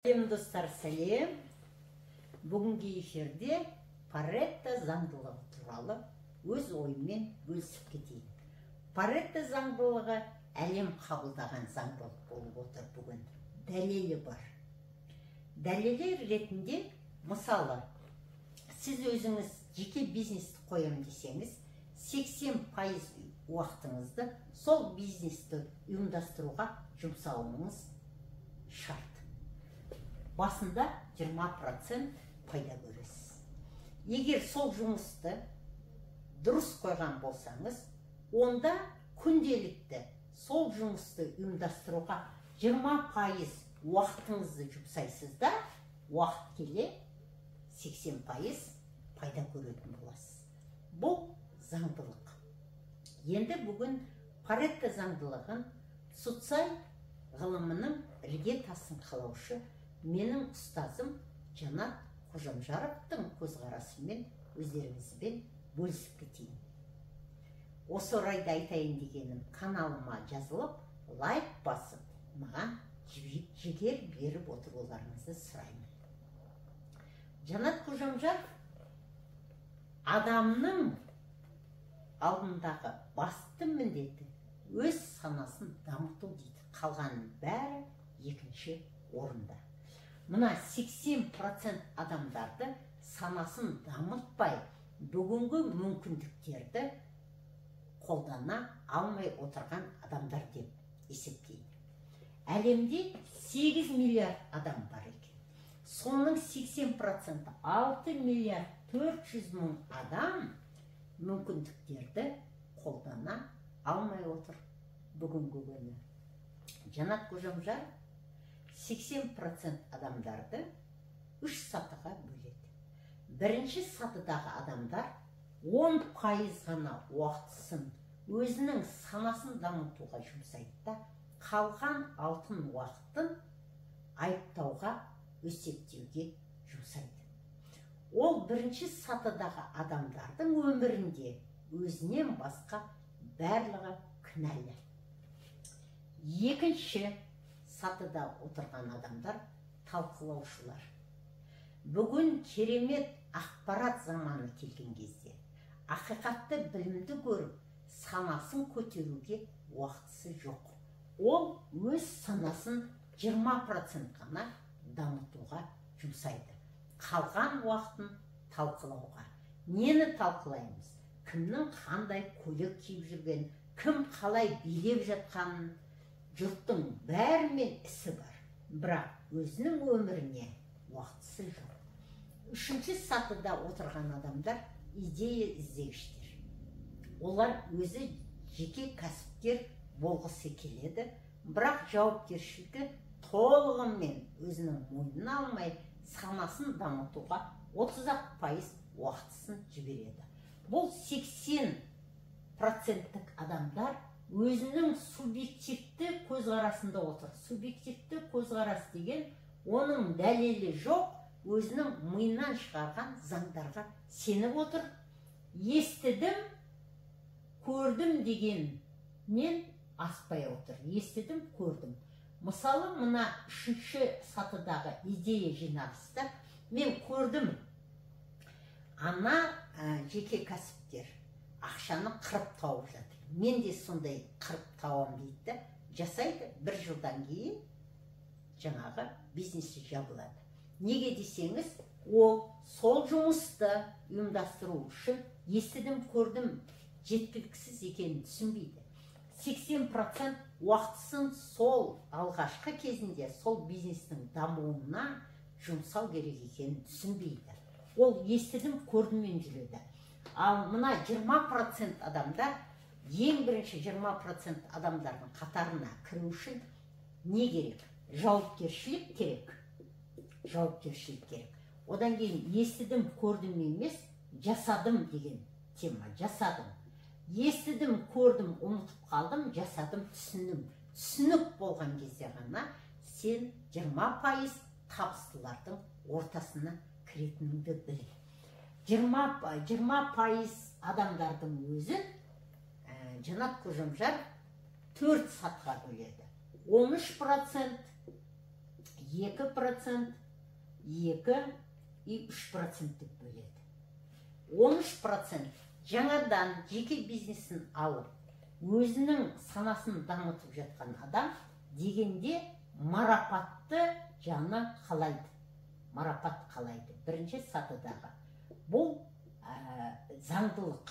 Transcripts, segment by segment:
Сәлем, достар, сәлем! Бүгінгі эфирде Паретто заңдылығы туралы өз ойыммен бөлісіп кетейін. Паретто заңдылығы әлем қабылдаған заңдылық болып отыр бүгін. Дәлелі бар. Дәлелі ретінде, мысалы, сіз өзіңіз жеке бизнесті қоям десеңіз, 80% уақытыңызды сол бизнесті ұйымдастыруға жұмсауыңыз шарт. Басында 20% пайда көресіз. Егер сол жұмысты дұрыс қойған болсаңыз, онда күнделікті сол жұмысты ұйымдастыруға 20% уақытыңызды жұмсайсыз да, уақыт келе 80% пайда көретін боласыз. Бұл заңдылық. Енді бүгін Паретто заңдылығын Суцай ғылымының ірге тасын қалаушы менің ұстазым Жанат Қожамжаровтың көзқарасымен өздеріңізбен бөлісіп кетейін. Осы орайда айтайын дегенім, каналыма жазылып, лайк басып, маған жігер беріп отыруларыңызды сұраймын. Жанат Қожамжаров адамның алдындағы басты міндеті өз санасын дамыту дейді. Қалғанның бәрі екінші орында. Мына 80% адамдарды санасын дамытпай, бүгінгі мүмкіндіктерді қолдана алмай отырған адамдар деп есептейді. Әлемде 8 миллиард адам бар екен. Соның 80%, 6 миллиард 400 мың адам мүмкіндіктерді қолдана алмай отыр бүгінгі күні. Жанат Қожамжаров 80% адамдарды үш сатыға бөледі. Бірінші сатыдағы адамдар 10% ғана уақытысын өзінің санасын дамытуға жұмсайды да, қалған алтын уақытын айыптауға, өсектеуге жұмсайды. Ол бірінші сатыдағы адамдардың өмірінде өзінен басқа барлығы кінәлі. Екінші сатыда отырған адамдар талқылаушылар. Бүгін керемет ақпарат заманы келген кезде ақиқатты, білімді көріп, санасын көтеруге уақытысы жоқ. Ол өз санасын 20% ғана дамытуға жұмсайды. Қалған уақытын талқылауға. Нені талқылаймыз? Кімнің қандай көйлек киіп жүрген, кім қалай билеп жатқанын, жұрттың бәрімен ісі бар, бірақ өзінің өміріне уақытысы жоқ. Үшінші сатыда отырған адамдар идея іздегіштер. Олар өзі жеке кәсіпкер болғысы келеді, бірақ жауапкершілікті толығымен өзінің мойнына алмай, санасын дамытуға 30% уақытысын жібереді. Бұл 80%-тік адамдар өзінің субъективті көзқарасында отыр. Субъективті көзқарас деген оның дәлелі жоқ, өзінің миынан шығарған заңдарға сеніп отыр. Естідім, көрдім дегеннен аспай отыр. Естідім, көрдім. Мысалы, мына үшінші сатыдағы идея жинағыста мен көрдім, ана жеке кәсіпкер ақшаны қырып тауып жатыр. Мен де сондай қырып тауам дейді да, жасайды. Бір жылдан кейін жаңағы бизнесі жабылады. Неге десеңіз, ол сол жұмысты ұйымдастыру үшін естідім, көрдім жеткіліксіз екенін түсінбейді. 80% уақытысын сол алғашқы кезінде сол бизнестің дамуына жұмсау керек екенін түсінбейді. Ол естідім, көрдіммен жүреді. Ал мына 20% адамдар, ең бірінші 20% адамдардың қатарына кіру үшін не керек? Жауапкершілік керек. Жауапкершілік керек. Одан кейін естідім, көрдім емес, жасадым деген тема. Жасадым. Естідім, көрдім, ұмытып қалдым, жасадым, түсіндім. Түсінік болған кезде ғана сен 20% табыстылардың ортасына кіретініңді біл. 20% адамдардың өзін Жанат Қожамжаров төрт сатыға бөледі. 13% 2%, 2 и 3% деп бөледі. 13% жаңадан жеке бизнесін алып, өзінің санасын дамытып жатқан адам дегенде марапатты жаны қалайды. Марапат қалайды. Бірінші сатыдағы. Бұл заңдылық.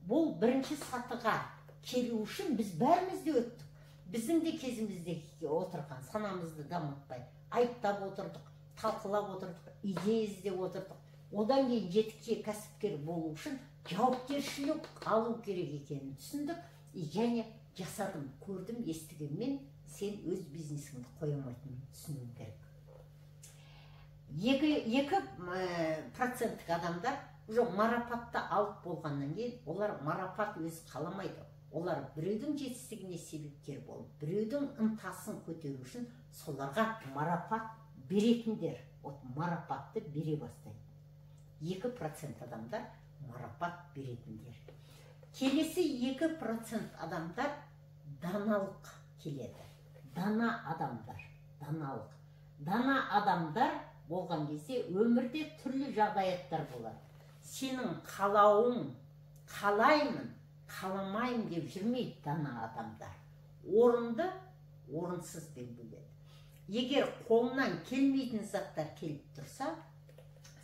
Бұл бірінші сатыға келу үшін біз бәріміз де өттік. Біздің де кезімізде отырған санамызды дамытпай, айыптап отырдық, талқылап отырдық, идея іздеп отырдық. Одан кейін жетікке кәсіпкер болу үшін жауапкершілік алу керек екенін түсіндік. Және жасадым, көрдім, естігенмен сен өз бизнесіңді қоя алмайтынын түсінуің керек. 2% адамдар уже марапатты алып болғаннан кейін олар марапат өзі қаламайды. Олар біреудің жетістігіне себепкер болып, біреудің ынтасын көтеру үшін соларға марапат беретіндер. Вот марапатты бере бастайды. 2% адамдар марапат беретіндер. Келесі 2% адамдар даналық келеді. Дана адамдар, даналық. Дана адамдар болған кезде өмірде түрлі жағдаяттар болады. Сенің қалауың, қалаймын, қаламаймын деп жүрмейді дана адамдар. Орынды орынсызбен бөледі. Егер қолынан келмейтін заттар келіп тұрса,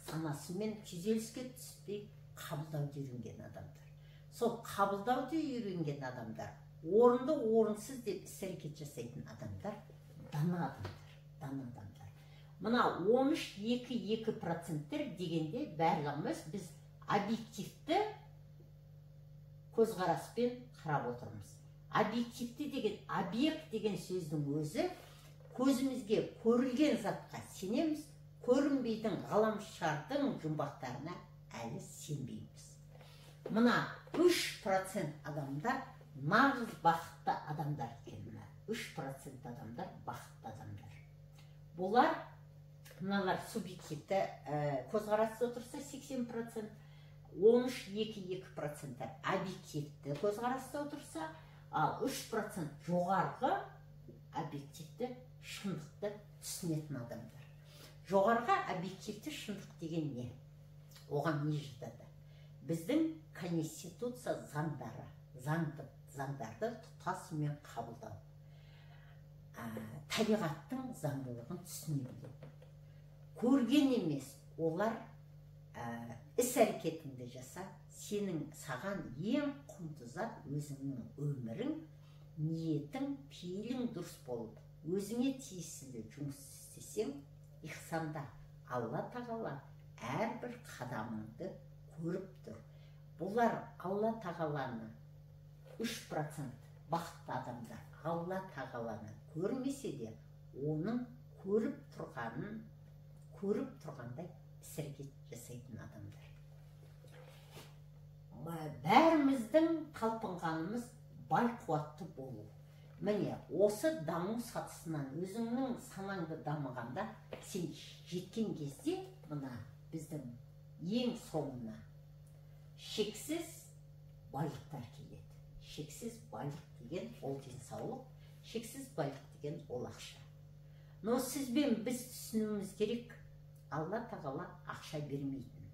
санасымен күйзеліске түспей қабылдауды үйренген адамдар. Сол қабылдауды үйренген адамдар, орынды орынсыз деп іс-әрекет жасайтын адамдар, дана адамдар, дана адамдар. Мына 13,2,2% дегенде барлығымыз біз объективті көзқараспен қарап отырмыз. Объективті деген, объект деген сөздің өзі көзімізге көрілген затқа сенеміз, көрінбейтін ғаламшардың жұмбақтарына әлі сенбейміз. Мына 3% адамдар нағыз бақытты адамдар екен. Мына 3% адамдар бақытты адамдар. Бұлар, мыналар субъективті көзқараста отырса 80%, 13,2,2% объективті көзқараста отырса, ал 3% жоғарғы объективті шындықты түсінетін адамдар. Жоғарғы объективті шындық деген не? Оған не жатады? Біздің конституция заңдары, заңдарды тұтасымен қабылдау. Табиғаттың заңдылығын түсіне білу. Көрген емес, олар іс-әрекетіңді жаса, сенің саған ең құнды зат өзіңнің өмірің, ниетің, пейілің дұрыс болып, өзіңе тиесілі жұмыс істесең, ихсанда Алла Тағала әрбір қадамыңды көріп тұр. Бұлар Алла Тағаланы 3% бақытты адамдар Алла Тағаланы көрмесе де, оның көріп тұрғанын көріп тұрғандай іс-әрекет жасайтын адамдар. Бәріміздің талпынғанымыз бай қуатты болу. Міне, осы даму сатысынан өзіңнің санаңды дамығанда сен жеткен кезде мына біздің ең соңына шексіз байлықтар келеді. Шексіз байлық деген ол денсаулық, шексіз байлық деген ол ақша. Но сізбен біз түсінуіміз керек, Алла Тағала ақша бермейтін.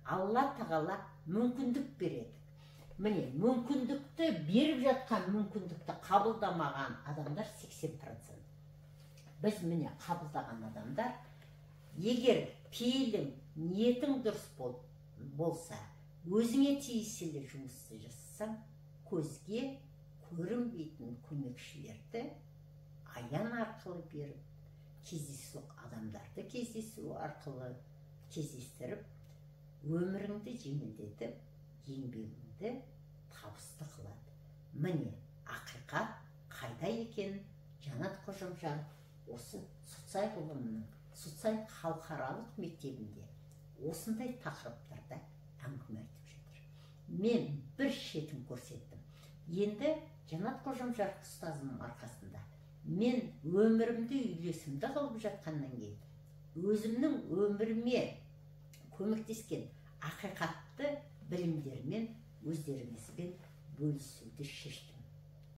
Алла Тағала мүмкіндік береді. Міне, мүмкіндікті беріп жатқан мүмкіндікті қабылдамаған адамдар 80%. Біз міне қабылдаған адамдар, егер пейілің, ниетің дұрыс болса, өзіңе тиесілі жұмысты жасасаң, көзге көрінбейтін көмекшілерді аян арқылы беріп, кездейсоқ адамдарды кездесу арқылы кездестіріп, өміріңді жеңілдетіп, еңбегіңді табысты қылады. Міне, ақиқат қайда екенін Жанат Қожамжаров осы Суцай ғылымының, Суцай халықаралық мектебінде осындай тақырыптарда әңгіме айтып жатыр. Мен бір шетін көрсеттім. Енді Жанат Қожамжаров ұстазымның арқасында мен өмірімді үйлесімді қылып жатқаннан кейін өзімнің өміріме көмектескен ақиқатты білімдермен өздеріңізбен бөлісуді шештім.